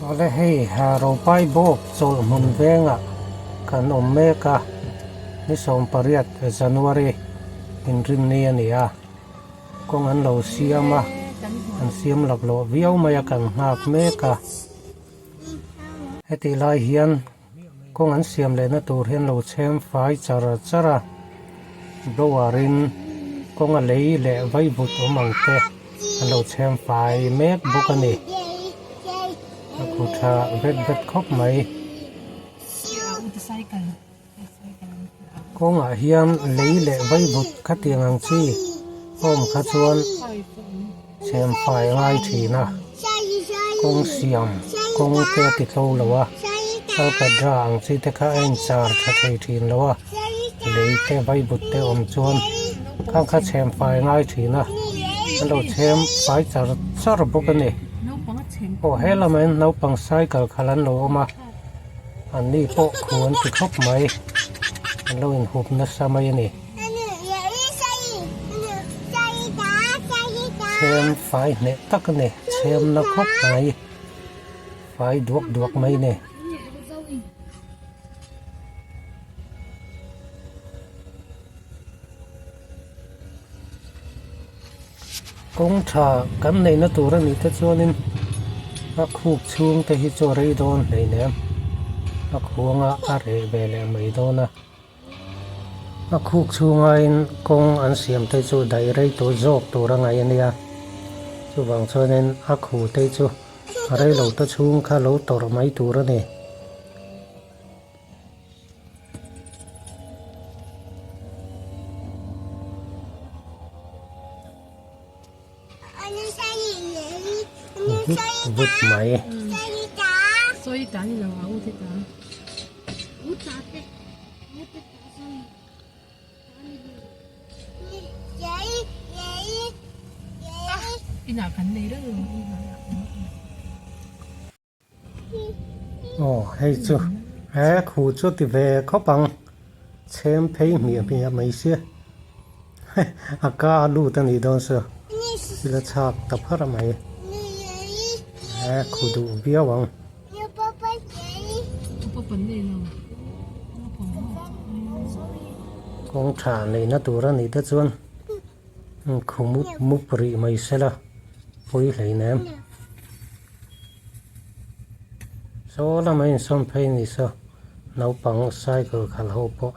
Awle hei Ropai Bawk chawlhhmun vengah kan awm mek a, ni 18 January inrinni a ni a, kawng an lo siam a, an siam laklawh viau mai a kan nghak mek a. Hetih lai hian kawng an siam lehna tur hi an lo chhem fai char char a, blower in kawng a lei leh vaivut awm ang te an lo chhem fai mek bawk a ni. A khu tha vet vet khawp mai. Kawngah hian lei leh vaivut khatiang ang chi awm kha chuan chhem fai a ngai thin a, kawng siam kawng te a ti tlo lo a, alkadra ang chi te kha a inchar tha thei thin lo a, lei te vaivut te awm chuan khang kha chhem fai a ngai thin a, an lo chhem fai char char bawk a ni. Aw he lamah hian naupang cycle khalh an lo awm a. An ni pawh khu an ti khawp mai, an lo inhup nasa mai a ni. Chhem fai hneh tak a ni, chhem na khawp mai, fai duak duak mai a ni. Kawng tha kan neihna tur a nih te chuanin a khuk chhung te hi chu a rei dawn hleinem a khuanga a reh ve leh mai dawn a a khuk chhungain kawng an siam te chu daih rei tur zawk tur a ngaih a nia chuvang chuanin a khu te chu a rei lo te chhung kha lo tawrh mai tur a ni. Vut vut mai. Aw hei chu he khu chu ti ve khawp ang chhem phei hmiah hmiah mai sia a ka a lut a nih dawn saw thil a chhak ta phar mai he khu duh viau ang. Kawng tha neihna tur a nih te chuan khu mup mup rih mai sela pawi hleinem. Saw lama insawm phei ni saw naupang cycle khalh ho pawh.